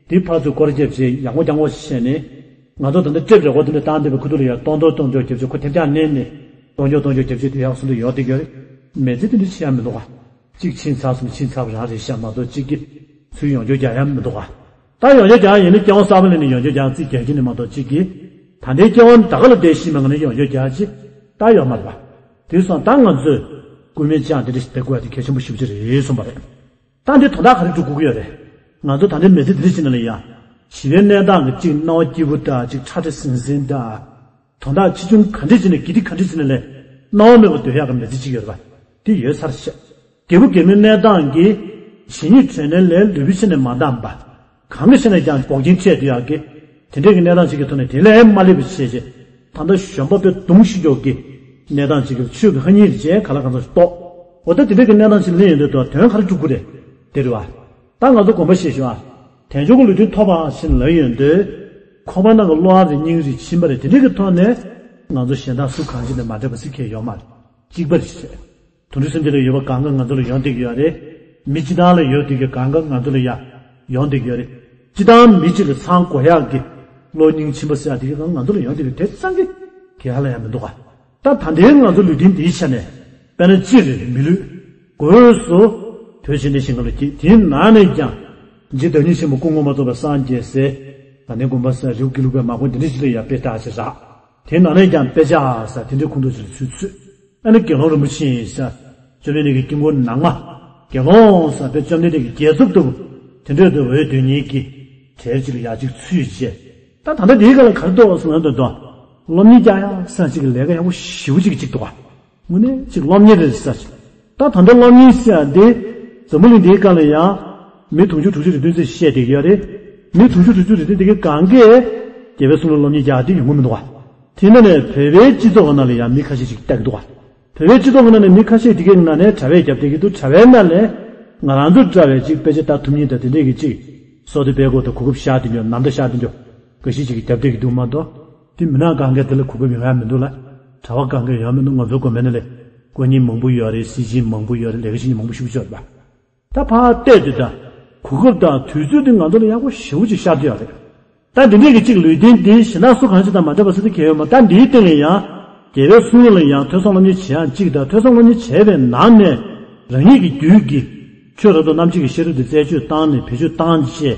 འདི་ཕར་ཚུར་སྐོར་ར་རྒྱབ་བྱས་ཡག་མོ་རྐྱང་མོ་བྱས་ནས་ང་ཚོ་ད་ལྟ་ཊེབ་རེ་ཀོར་འདི་འདྲ་བཏང་བསྡད་པའི་ཁུ་ཐུག་ལ་ཡང་སྟོང་སྟོང་སྟོང་སྐྱོར་རྒྱབ་བྱས་ཁོ་ཐེབས་ཆག་མནན་ནས་སྟོང་སྐྱོར་སྟོང་སྐྱོར་རྒྱབ་བྱས་དེ་ཡག་སོང་དུ་ཡོད་དེ་ག་རེད། མི་ཚེ་དེ་འདྲ་བྱེད་ཡག་མི་འདུག་ག་གཅིག་ཕྱིན་ཚར་སོང་ཕྱིན་ཚར་བ་རང་རེད་ཤག་མ་གཏོགས་གཅིག་གིས་ཚུར་ཡོང་རྒྱུ་རྒྱག་ཡག་མི་འདུག་ག་ད་ཡོང་རྒྱུ་རྒྱག་ཡིན་ན་སྐྱེ་བ་གསར་པ་ལེན་ནས་ཡོང་རྒྱུ་རྒྱག་རྩིས་རྒྱག་གི་ནི་མ་གཏོགས་གཅིག་གིས། ད་ལྟའི་སྐྱེ་བ་ད་ག་ལ་བསྡད་ཤི་མ་ང་ནས་ཡོང་རྒྱུ་རྒྱག་ཅིག་ད་ཡོད་མ་རེད་པ། དེ་སོང་ད་ང་ཚོས་སྐུད་མེད་ལྕགས་འདི་འདྲ་ཞིག་བསྡད་དགོས་ཡ་དེ་གལ་ཆེན་པོ་ཞེ་པོ་ཅིག་རེད་གསུངས་པ་རེད། ད་འདི་དོན་དག་ག་རེ་སྒྲུབ་དགོས་ཀྱི་ཡོད་རེད། ང་ཚོ་ད་ལྟའི་མི་ཚེ་འདི་འདྲ་ཞིག་ནང་ལ་ཡ། བྱིས་པའི་གནས་སྟངས་ཀྱི་གཅིག་སྣང་བ་སྐྱིད་པོ་འདྲ་གཅིག་ཁྲ་ཁྲ་ཟིང་ཟིང་འདྲ། དོན་དག་ཆེ་ཆུང་ག་འདྲ་ཅིག་ནས་དགེ་སྡིག་ག་འདྲ་ཅིག་ནས་ལས། སྣང་བ་མེད་པར་སྡོད་ཡག་གི་མི་ཚེ་གཅིག་ཡོད་རེད་པ། དེ་ཡོད་ཚར་ཤག་རྒད་པོ་རྒད་མོའི་གནས་སྟངས་ཀྱིས་ཇི་སྙེད་དྲན་ནས་ལས་ལུས་པོའི་ཆ་ནས་མ་འདང་པ། གང་གི་ཆ་ནས་ཀྱང་འབོག་ཆེན་འཕྲད་དུ་ཡག་གི་དེ་འདྲའི་གི་གནས་སྟངས་ཅིག་གི་ཐོག་ནས་དེ་ལས་མ་སླེབས་པ་བྱས་རྗེས། ད་ལྟ་གཞོན་པ་དཔེ་གདུང་ཤི་མགྱོགས་ཀྱི་གནས་སྟངས་ཅིག་གི་ཆོས་ཀྱི་ཧ་ཉིལ་རྗེས་ག་ལ་གང་འཚམ་ཞིག་རྟོགས། འོ་ད་དེ་འདྲའི་གི་གནས་སྟངས་ཅིག་སླེབས་ཡོང་དུས་དོན་ག་རེ་སྒྲུབ་དགོས་རེད། དེ་རེད་བ། ད་ང་ཚོ་དགོངས་པ་བཞེས་ཤོག་ཨ། དལ་འབྱོར་གྱི་ལུས་རྟེན་ཐོབ་པ་ཞིག་ལབ་ཡོང་དུས། ཁོག་པ་ནང་གི་བློ་ཨ་རེ་སྙིང་རེ་ཕྱིན་པ་རེད་དེ་འདྲའི་གི་ཐོག་ནས་ང་ཚོ་གཞན་དག་སུ་གང་ཅི་ནས་མ་འདྲ་བ་སྲིད་ཁྱེར་ཡོད་མ་རེད། གཅིག་པ་རེད། དུད་འགྲོ་སེམས་ཅན་ལ་ཡོད་པ་གང་ག་ང་ཚོ་ལ་ཡོང་བསྡད་ཀྱི་ཡོད་རེད། མི་སྤྱིར་བཏང་ལ་ཡོད་བསྡད་ཀྱི་གང་ག་ང་ཚོ་ལ་ཡ་ཡོང་བསྡད་ཀྱི་ཡོད་རེད། སྤྱིར་བཏང་མི་གཅིག་ལ་ཚང་དགོས་ཡག་གི་བློ་སྙིང་ཕྱིན་པ་ཟེར་ཡག་དེ་གི་གང་ང་ཚོ་ལ་ཡོང་བསྡད་ཀྱི་དེ་ཚང་གི་ག་ལ་ཡང་མི་འདུག་ག་ད་ད་ལྟའི་ང་ཚོ་ལུས་རྟེན་འདིའི་ཆ་ནས་དཔེར་ན་སྤྱིར་མི་ལུས་དགོས་སོ། བོད་ཕྱི་ནས་ཞིང་ཁམས་ལ་སྐྱེས་དེའི་ནང་ནས་ཀྱང་རྗེ་བདག་ཉིད་ཆེན་པོ་སྐུ་ངོ་མ་རྫོགས་པའི་སངས་རྒྱས་སའི་དགའ་ལྡན་དགོན་པ་ཟེར་རི་བོ་དགེ་ལུགས་པའི་མ་དགོན་འདི་འདྲ་ཞིག་ལ་ཡང་དཔེ་བལྟ་ཞེས་རག་དེའི་ནང་ནས་ཀྱང་དཔེ་ཆ་ཟེར་དེ་འདྲའི་ཁུངས་གཏུགས་ཅིག་ལ་ཚུད་ཚུད། ཨ་ནི་དགེ་སློང་རིན་པོ་ཆེ་ཡིན་ས། བཅོམ་ལྡན་འདས་ཀྱི་དཀྱིལ་འཁོར་ནང་མ། དགེ་སློང་ཟེར་བའི་བཅོམ་ལྡན་འདས་ཀྱི་རྒྱལ་ཚབ་ཏུ། དེ་འདྲ་དུ་འོས་དོན་གཉིས་ཀྱི་གྲལ་གཅིག་ལ་ཡར་གཅིག་ཚུད་བྱས། ད་ད་ལྟ་དེའི་སྒང་ལ་ག་རེ་འདུག་ཟེར་ན་འདུག་དང་། སློབ་གཉེར་རྒྱག་ཡག་ས་གཅིག་གི་ལས་ཀ་ཡག་པོ་ཞེ་པོ་ཅིག་གཅིག་འདུག་ག་དངོས་གནས་ཅིག་སློབ་གཉེར་རེད་ས་ཅིག་ད་ད་ལྟ་སློབ་གཉེར་ཟེར་ཡག་འདི། འཛམ་བུ་གླིང་འདིའི་སྒང་ལ་ཡང་། མི་དུང་ཕྱུར་དྲུག་ཅུ་རེ་བདུན་ཙམ་བཤད་བསྡད་ཀྱི་ཡོད་རེད། མི་དུང་ཕྱུར་དྲུག་ཅུ་རེ་བདུན་དེ་གའི་གང་གས། རྒྱལ་བའི་གསུང་ལ་སློབ་གཉེར་རྒྱག་དེ་ཡོང་གི་མི་འདུག་ག་དེ་ནང་ནས་བོད་པའི་སྤྱི་ཚོགས་ནང་ལ་ཡང་མི་ཁ་ཤས་ཤིག་བལྟ་གི་འདུག་ག་བོད་པའི་སྤྱི་ཚོགས་ནང་ནས་མི་ཁ་ཤས་དེ་གའི་ནང་ནས་དྲ་བས་རྒྱབ་བསྡད་ཀྱི་འདུག་དྲ་བའི་ནང་ལས་ང་རང་ཚོ་འདྲ་བའི་ཅིག་དཔེ་ཆ་ལྟ་ཐུབ་མཁན་དང་དེ་འདྲས་ཀྱི་ཅིག་བསོད་བདེ་དཔལ་སྒོ་དང་གོ་སྐབས་བཞག་བསྡད་རྒྱུ་ནམ་ཟླ་བཞག་བསྡད་རྒྱུ་འགའ་ཤས་ཅིག་གིས་རྒྱབ་བསྡད་ཀྱི་འདུག་མ་གཏོགས། དེ་མི་ནག་གང་གས་དེ་ལ་གོ་སྐབས་ཡོང་ཡ་མི་འདུག་ལ། གྲྭ་པ་གང་གས་ཡོང་མི་འདུག་ང་ཚོའི་དགོན་པའི་ནང་ལས་དཀོན་གཉེར་མང་པོ་ཡོད་རེད། སྲིད་སྦྱིན་མང་པོ་ཡོད་རེད། ལས་ཀ་བྱེད་མཁན་མང་པོ་ཞེ་པོ་ཅིག་ཡོད་རེད་པ། ད་ཕར་བལྟས་དུས་ད། གོ་སྐབས་དང་དུས་ཚོད་དེ་ང་ཚོ་ལ་ཡག་པོ་ཞེ་པོ་ཅིག་ཤར་བསྡད་ཡོད་རེད། ད་འདི་འདྲས་ཀྱི་གཅིག་ལུས་རྟེན་འདི་གཞན་དག་སུ་གང་ཞིག་དང་མ་འདྲ་བ་ཟེར་ཏེ་གལ་ཡོད་མ། ད་འདིའི་སྟེང་ལ་ཡང་། རྒྱལ་བའི་གསུང་ལ་ཡང་ཐོས་བསམ་སློབ་གཉེར་བྱེད་ཡག་གཅིག་དང་། ཐོས་བསམ་སློབ་གཉེར་བྱས་པའི་ནང་ནས་རང་ཉིད་ཀྱི་རྒྱུད་ཀྱི་ཆོས་རབ་ཏུ་རྣམ་འབྱེད་ཀྱི་ཤེས་རབ་དེ་རྩད་གཅོད་བཏང་ནས་བེད་སྤྱོད་བཏང་བྱས།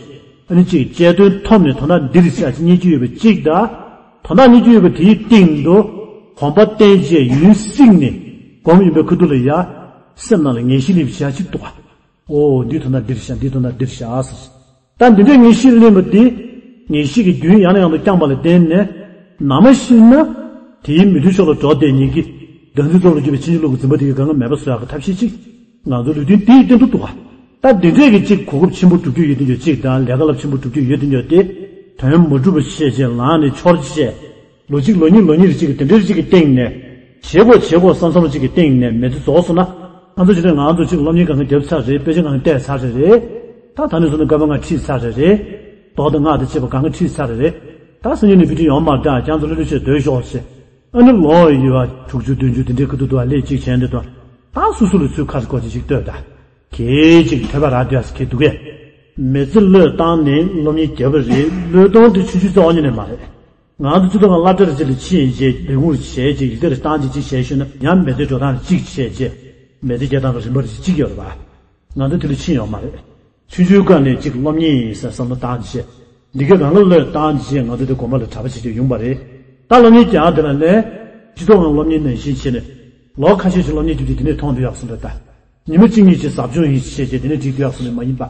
ཨ་ནི་གཅིག་དཔྱད་དོན་ཐོབ་ནས་དོན་དག་འདི་རེད་ཟེར་ཡག་གཅིག་རྙེད་རྒྱུ་ཡོད་པ་གཅིག་དང་། དོན་དག་རྙེད་རྒྱུ་ཡོད་པ་དེའི་སྟེང་དུ་གོམ་པ་བསྟན་བྱས་ཡུན་བསྲིངས་ནས་སྒོམ་ཡོང་པའི་ཁ་ཐུག་ལ་ཡ། སེམས་ནང་ལ་ངེས་ཤེས་སླེབས་བྱེད་ཡག་གཅིག་འདུག་ག་འོ། འདི་དོན་དག་འདིར་བཞག་འདི་དོན་དག་འདིར་བཞག་ཟེར། ད་འདི་འདྲའི་ངེས་ཤེས་ལེན་པ་འདི། ངེས་ཤེས་ཀྱི་རྒྱུན་ཡང་ནས་ཡང་དུ་བསྐྱངས་པ་ལ་བརྟེན་ནས། ནམ་ཞིག་ན། དེའི་མི་མཐུན་ཕྱོགས་ལ་འགྲོ་བསྡད་མཁན་གྱི། བདག་འཛིན་རྫོབ་ལ་གྱུར་པའི་ཕྱིན་ཅི་ལོག་གི་འཛིན་པ་དེ་གའི་གང་ག་མེད་པ་བཟོ་ཡག་གི་ཐབས་ཤེས་གཅིག་ང་ཚོ་ལུས་རྟེན་འདིའི་སྟེང་དུ་འདུག་ག་ད་འདི་འདྲས་ཀྱི་གཅིག་གོ་སྐབས་ཆེན་པོ་སྒྲུབ་རྒྱུ་ཡོད་དེ་འདྲ་གཅིག་དང་ལས་ཀ་རླབས་ཆེན་པོ་སྒྲུབ་རྒྱུ་ཡོད་དེ་འདྲ་དེ། དོན་མ་གྲུབ་པ་བཤད་བྱས་ལངས་ནས་འཆོར་བྱས། ལོ་གཅིག་ལོ་གཉིས་ལོ་གཉིས་རེ་གཅིག་གི་དེ་འདྲའི་གཅིག་གི་སྟེང་ནས། བྱེད་དགོས་བྱེད་དགོས་བསམ་བསམ་གཅིག་གི་སྟེང་ནས་མི་ཚེ་རྫོགས་སོང་ན། ང་ཚོ་ཅི་རེད་ང་ཚོ་གཅིག་སློབ་གཉེར་གང་ག་བརྒྱབ་ཚར་རེད། དཔེ་ཆ་གང་ག་བལྟས་ཚར་རེད་རེད། ད་ད་ནས་བཟུང་ནས་བཀའ་པོད་ལྔ་ཁྲིད་ཚར་རེད་རེད། མདོ་དང་སྔགས་དང་བཅས་པ་གང་ག་ཁྲིད་ཚར་རེད་རེད། ད་སང་ཉིན་ནས་དཔེ་ཁྲིད་ཡོང་མ་རེད། ད་ཁྱེད་ཚོ་ལྷོད་ལྷོད་བྱས་སྡོད་ཤོག་ཟེར། ཨ་ནི་ལོ་ཡི་བ་དྲུག་ཅུ་བདུན་ཅུ་དེ་འདྲའི་ཁ་ཐུག་ཏུ་བ་སླེབས་གཅིག་བྱས་འདི་དང་། ད་སོ་སོ་ལ་ཚུར་ཁ་སྐོར་ཅིག་ཅིག་ལྟོས་ད། གལ་ཅིག་ཐོས་པ་རག་འདུག་ཟེར་གྱི་འདུག་གས། མི་ཚེ་བློས་བཏང་ནས་སློབ་གཉེར་བརྒྱབ་པ་རེད། བློས་གཏོང་དེ་ཆུང་ཆུང་རྩ་བ་ཉིད་ནས་མ་རེད། ང་ཚོ་སྤྱི་ཚོགས་ཁང་སློབ་གྲྭ་རེ་ཅིག་ལ་ཕྱིན་རྗེས་ལས་ཁུངས་རེ་བྱས་རྗེས་ཡིག་ཚད་རེ་བཏང་རྗེས་གཅིག་བྱས་ཞུས་ན་ཡང་མི་ཚེ་འགྲོ་སྟངས་རེ་གཅིག་བྱས་རྗེས། མི་ཚེ་སྐྱེལ་སྟངས་ཀྱི་རིམ་པ་རེ་གཅིག་ཡོད་རེད་པ། ང་ཚོ་དེ་ལ་ཕྱིན་ཡོད་མ་རེད། ཆུང་ཆུང་སྒང་ནས་གཅིག་སློབ་གཉེར་ཡིན་ཟེར་བསམ་བློ་བཏང་རྗེས། འདི་ག་སྒང་ལ་བློས་བཏང་རྗེས་ང་ཚོ་དེ་དགོན་པ་ལ་གྲྭ་པ་བྱེད་རྒྱུ་ཡོང་པ་རེད། ད་སློབ་གཉེར་རྒྱག་དེ་ལ་ལས། སྤྱི་ཚོགས་ནང་སློབ་གཉེར་ནང་བཞིན་བྱས་ནས། ལོ་ཁ་ཤས་ཤིག་སློབ་གཉེར་རྒྱབ་རྗེས་དེ་ནས་མཐོང་དུ་ཡག་སོང་རེད་ད། ཉི་མ་གཅིག་གཉིས་ཀྱི་ཟབ་སྦྱོང་ཡིན་བྱས་རྗེས་དེ་ནས་འགྲིག་དུ་ཡག་སོང་ནས་མ་ཡིན་པ།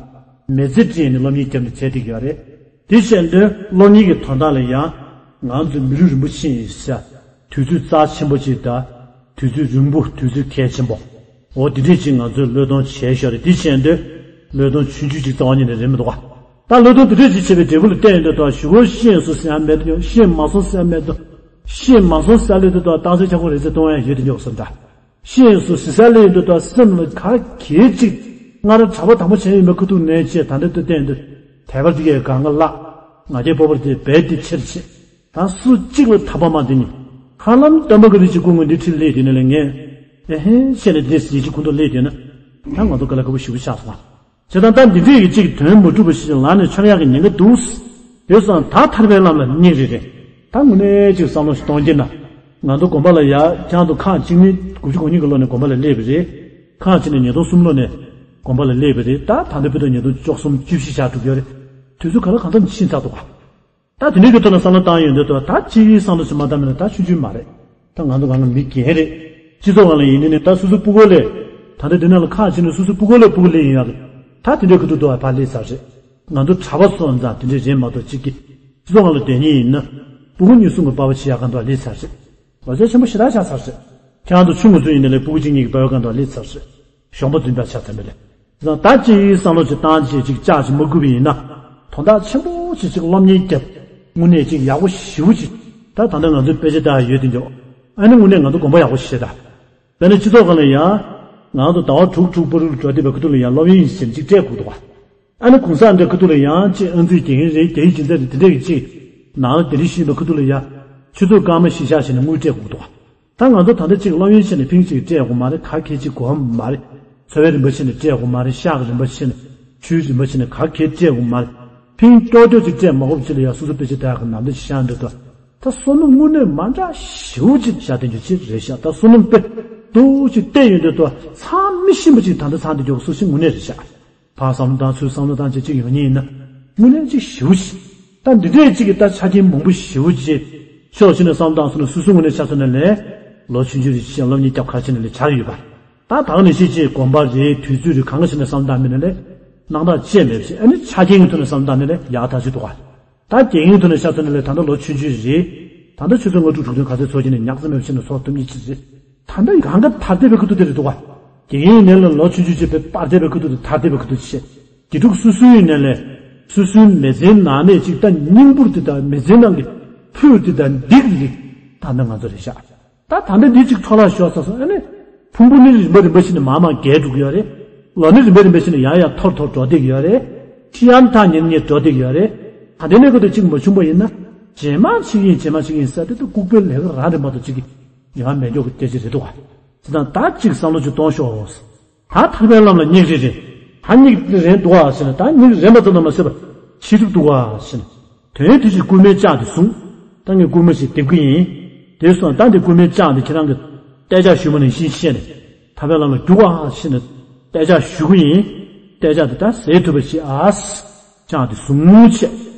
མི་ཚེ་སྤྲད་ནས་སློབ་གཉེར་རྒྱབ་ནས་བྱས་བསྡད་ཀྱི་ཡོད་རེད། དེ་བྱས་དུས་སློབ་གཉེར་གྱི་དོན་དག་ལ་ཡང་། ང་ཚོ་མི་རིགས་རིན་པོ་ཆེ་ཡིན་ཟེར། དུས་ཚོད་རྩ་ཆེན་པོ་ཅིག་དང་། དུས་ཚོད་རིང་པོ་དུས་ཚོད་གལ་ཆེན་པོ། འོ་དེ་འདྲས་ཅིག་ང་ཚོས་བློས་གཏོང་བྱས་ཤོག་རེད། དེ་བྱས་དུས། བློས་གཏོང་ཆུང་ཆུང་ཅིག་རྩ་བ་ཉིད་ནས་རེད་མི་འདུག་ག་ད་བློས་གཏོང་དེ་འདྲས་ཅིག་བྱས་པའི་འབྲས་བུ་ལ་བལྟས་ཡོང་དུས་ད་ཞུ་གོ་ཤེས་སོང་ཟེར་ཡང་མེད་དུ་ཤེས་མ་སོང་ཟེར་ཡང་མེད་དུ། ཤེས་མ་སོང་ཟེར་ལས་དུས་ད་རྟགས་གསལ་ཁྱབ་ཁོངས་རེ་ཚེ་གཏོང་ཡ་ཡོད་དུ་འཇོག་སོང་ད། ཤེས་སོང་ཟེར་ས་ལས་ཡོད་དུས་ད་སེམས་ལ་ག་གེ་ཅིག་སྔར་གྲྭ་པ་དང་པོ་བྱས་ཡིན་པའི་ཁ་ཐུག་ནས་བྱས་ད་འདི་ལྟ་བསྟན་འདི། དད་པ་འདི་གས་གང་ག་བརླག་ང་རྒྱལ་སྤོབས་པ་འདི་རྦད་དེ་ཆེར་ཆེ། ད་སུ་གཅིག་ལ་ཐར་པ་མ་འདི་ནི། ཧ་ལམ་སྟོན་པ་གི་རིགས་ཀྱི་སྐུ་ངོ་འདི་ཁྲིད་སླེབས་དུས་ནས་ལས་ངས། ཨེ་ཧེ་བཤད་ནས་འདི་ཡིད་ཀྱི་ཁུང་དུ་སླེབས་དུས་ན། ད་ང་ཚོ་དཀའ་ལས་ཁག་པོ་ཞེ་པོ་ཆགས་སོང་བ། བྱས་ཙང་ད་འདི་འདྲས་ཀྱི་གཅིག་དོན་མ་གྲུབ་པ་ཞིག་ལངས་ནས་འཆོར་ཡག་གི་ཉེན་ཁ་འདུག་དེ་སོང་ད་ཐར་པའི་ལམ་ལ་སྙེག་རེ་རེད། ད་དངོས་གནས་ཅིག་བསམ་བློ་ཞིག་གཏོང་གྱིན་ན། ང་ཚོ་དགོན་པ་ལ་ཡ་ཁྱང་དུ་ཁག་གཅིག་ནི་དགུ་བཅུ་གོ་གཉིས་ཀྱི་ལོ་ནས་དགོན་པ་ལ་སླེབས་པ་རེད། ཁག་གཅིག་ནས་ཉིས་སྟོང་གསུམ་ལོ་ནས་དགོན་པ་ལ་སླེབས་པ་རེད། ད་ད་ལྟ་བར་དུ་ཉིས་སྟོང་བཅུ་གསུམ་བཅུ་བཞི་ཆགས་འགྲོ་གི་ཡོད་རེད། དུས་ཚོད་ག་ལ་གང་འཚམ་ཕྱིན་ཚར་འདུག་ག་ད་དེ་འདྲའི་གི་ཐོག་ལ་བསམ་བློ་བཏང་ཡོང་དུས་ད་ད་སྤྱིའི་བསམ་བློ་ཞིག་མ་བཏང་མེད་ན་ད་ཆུང་ཆུང་མ་རེད། ད་ང་ཚོ་གང་ག་མི་རྒན་རེད། སྤྱི་ཚོགས་ནང་ལ་ཡིན་ནི་ནི་ད་སོ་སོ་སྤུ་གུ་ལས། ད་ལྟ་འདི་ནང་ལ་ཁག་ཅིག་ནས་སོ་སོ་སྤུ་གུ་ལས་སྤུ་གུ་ལས་ཡིན་ཡག་གི་ད་དེ་འདྲའི་ཁ་ཐུག་ཏུ་བ་ཕར་སླེབས་ཚར་རེད། ང་ཚོ་གྲྭ་པ་སོང་ཙང་དེ་འདྲའི་རེད་མ་གཏོགས་གཅིག་གི་སྤྱི་ཚོགས་ནང་ལ་བསྡད་མཁན་ཡིན་ན། སྤུ་གུ་གཉིས་གསུམ་གྱི་པ་ཕ་བྱེད་ཡག་ག་འདུག་སླེབས་ཚར་རེད། ལོ་ཚད་ཆེན་པོ་ཞེ་དྲག་ཆགས་ཚར་རེད། ཁྱེད་རང་ཚོ་ཆུང་ངུ་ཚོ་ཡིན་ན་ལས་སྤུ་གུ་གཅིག་གཉིས་ཀྱི་པ་ཕ་ག་འདུག་སླེབས་ཚར་རེད། གཞོན་པ་རྫུན་པ་ཆགས་ཚར་མེད་ལས། བཟང་ད་ཅི་ཡིན་བསམ་བློ་ཅིག་བཏང་ཅིག་ཅིག་ལྕགས་ཅིག་མ་བསྐུལ་བ་ཡིན་ན། དོན་དག་ཆེན་པོ་ཅིག་ཅིག་སློབ་གཉེར་རྒྱབ། དངོས་གནས་ཅིག་ཡག་པོ་ཞེ་པོ་ཅིག་ད་ད་ལྟ་ང་ཚོའི་དཔེ་ཆ་ལྟ་ཡ་ཡོད་དེ་འཇོག་ཨ་ནི་དངོས་གནས་ང་ཚོ་དགོན་པ་ཡག་པོ་ཞིག་བྱེད་ད། དཔེར་ན་སྤྱི་ཚོགས་སྒང་ལ་ཡང་། ང་ཚོ་ཟླ་བ་དྲུག་དྲུག་པ་རུ་འགྲོ་བསྡད་པའི་ཁ་ཐུག་ལ་ཡང་སློབ་ཡོན་ཞིག་ཅིག་སྤྲད་དགོས་འདུག་བ། ཨ་ནི་གུང་སེང་འདྲ་ཁ་ཐུག་ལ་ཡང་ཅིག་ཨང་རྩིས་རྒྱག་མཁན་རེད། རྒྱ་ཡིག་སྦྱིན་སྲེག་རེད། དེ་འདྲ་གི་ཅིག་ནང་ལ་དེ་འདྲ་ཞིག་ཡིན་པའི་ཁ་ཐུག་ལ་ཡང་། ཆུ་ཚོད་སྐར་མ་བཞི་ཤག་བྱས་ནས་དངུལ་སྤྲད་དགོས་འདུག་བ། ད་ང་ཚོ་ད་ལྟ་ཅིག་སློབ་ཡོན་བྱས་ནས་ཕིང་ཅིག་སྤྲད་དགོས་མ་རེད། ག་གེ་ཅིག་གོ་བ་མ་རེད། འཚོ་བའི་རིན་པ་བྱས་ནས་སྤྲད་དགོས་མ་རེད། ཤག་གི་རིན་པ་བྱས་ནས་ཆུའི་རིན་པ་བྱས་ནས་ག་གེ་སྤྲད་དགོས་མ་རེད། ཕིང་ཀྱོག་ཀྱོག་ཅིག་སྤྲད་མ་དགོས་པ་ཅིག་ལ་ཡང་སོ་སོ་དཔེ་ཆ་ལྟ་ཡག་གི་ནམ་ཟླ་ཅིག་བཞག་འདུག་ད་ད་བསོད་ནམས་དངོས་གནས་མ་འདྲ་ཞེ་པོ་ཅིག་བཞག་བསྡད་རྒྱུ་ཅིག་རེད་ཤག་ད་བསོད་ནམས་དཔེ་འདུག་ཅིག་བལྟས་ཡོང་དུས་ད་ཚང་མི་ཤེས་པ་ཅིག་ད་ལྟ་ཚང་འདི་འཇོག་སུ་ཞིག་དངོས་གནས་རེད་ཤག་ཕར་བསམ་བློ་བཏང་ཚུར་བསམ་བློ་བཏང་བྱས་ཅིག་ཡོང་མཁན་ཡིན་ན། དངོས་གནས་ཅིག་ཞེ་པོ་ཅིག་ད་འདི་འདྲས་ཅིག་གི་ད་ཆ་རྐྱེན་མང་པོ་ཞེ་པོ་ཅིག་ཕྱོགས་གཅིག་ནས་བསམ་བློ་བཏང་སོང་ན་སོ་སོའི་ངོས་ནས་ཆ་མཚོན་ན་ལས། ལོ་ཆུང་ཆུང་རེ་ཅིག་སློབ་གཉེར་རྒྱབ་ཁ་ཕྱེ་ནས་ལས་བྱ་ཡོད་པ། ད་ད་ག་ནང་བཞིན་ཅིག་དགོན་པ་རེད། དུས་ཚོད་རེད། གང་ག་ཞིག་ནས་བསམ་བློ་བཏང་མིན་ན་ལས། སྣང་དག་ཅི་ཡང་མེད་པ་ཞིག་ཨ་ནི་ཆ་རྐྱེན་གྱི་ཐོག་ནས་བསམ་བློ་བཏང་ན་ལས་ཡག་ཐག་ཆོད་འདུག་ག་ད་རྒན་ཡོལ་ཐོག་ནས་ཆ་མཚོན་ན་ལས་ད་ལྟ་ལོ་ཆུང་ཆུང་རེད། ད་ལྟ་ཆུ་ཚོད་ལྔ་དྲུག་དྲུག་བདུན་ག་ཚོད་འཚོ་གི་ནས་ཉག་ཙམ་མེད་པ་ཞིག་ནས་འཚོ་ཐུབ་མཁན་ཅིག་རེད། ད་ལྟ་གང་ག་དར་བསྡད་པའི་ཁ་ཐུག་དེ་རེད་འདུག་ག་རྒན་ཡོལ་ནས་ལ་ལོ་ཆུང་ཆུང་ཅིག་དཔེ་སྤར་བསྡད་པའི་ཁ་ཐུག་དེ་དར་བསྡད་པའི་ཁ་ཐུག་ཅིག་བྱས། དགེ་ཕྲུག་སོ་སོའི་ནས་ལས། སོ་སོའི་མི་ཚེའི་ནང་ནས་ཅིག་ད་སྙིང་པོར་དེ་དང་མི་ཚེའི་ནང་གི་ཕུད་དེ་དང་སྡིག་རིགས་ད་ལྟ་ང་ཚོ་རེད་ཤག་ད་ད་ལྟ་འདི་ཅིག་འཕྲོ་བརླག་ཤོར་ཚར་སོང་ཨ་ནི། ཕུང་པོ་ནི་རིམ་པ་རིམ་པ་བཞིན་ནས་མར་མར་རྒས་འགྲོ་གི་ཡོད་རེད། ལོ་ནི་རིམ་པ་རིམ་པ་བཞིན་ནས་ཡར་ཡར་མཐོར་མཐོར་འགྲོ་བསྡད་ཀྱི་ཡོད་རེད། ཁྱི་ཡང་ཐག་ཉེ་ཉེ་འགྲོ་བསྡད་ཀྱི་ཡོད་རེད། ད་ལྟའི་གནས་སྐབས་དེ་གཅིག་མ་བྱུང་པ་ཡིན་ན། རྗེས་མ་ཕྱི་གིན་རྗེས་མ་ཕྱི་གིན་ཟེར་དེ་ད་ལྐུགས་པའི་ལས་ཀ་རང་རེད་མ་གཏོགས་གཅིག་གི་ཡོང་བ་མེད་མགྱོགས་ཀྱི་སྐད་ཆ་རེད་འདུག་ག་དེ་དང་ད་གཅིག་བསམ་བློ་ཅིག་གཏོང་ཤོག་ད་ཐར་པའི་ལམ་ལ་སྙེག་རེ་རེད། ད་སྙེག་རེ་འདུག་ག་ཟེར་ན་ད་སྙེག་རེ་མ་ཙམ་དུ་མ་ཟད་པ། ཤེས་སྒྲིབ་འདུག་ག་ཟེར་ན། དོན་དེ་བཞིན་རྐུན་མས་བཅག་སྟེ་བཟུང་། ད་ངས་རྐུན་མ་ཞིག་འདེབས་ཀྱི་ཡིན། དེ་སོང་ད་འདི་རྐུན་མས་བཅག་སྟེ་ཁྱེད་རང་གི་གཏད་ཆགས་ཞུས་པ་ནང་བཞིན་བཤད་ནས། ཐར་པའི་ལམ་ལ་རྒྱུག་ག་ཟེར་ནས། གཏད་ཆགས་ཞུ་གི་ཡིན། གཏད་ཆགས་དེ་ད་ཟད་ཐུབ་པ་ཞིག་ཨ། བཅག་སྟེ་བཟུང་བྱས།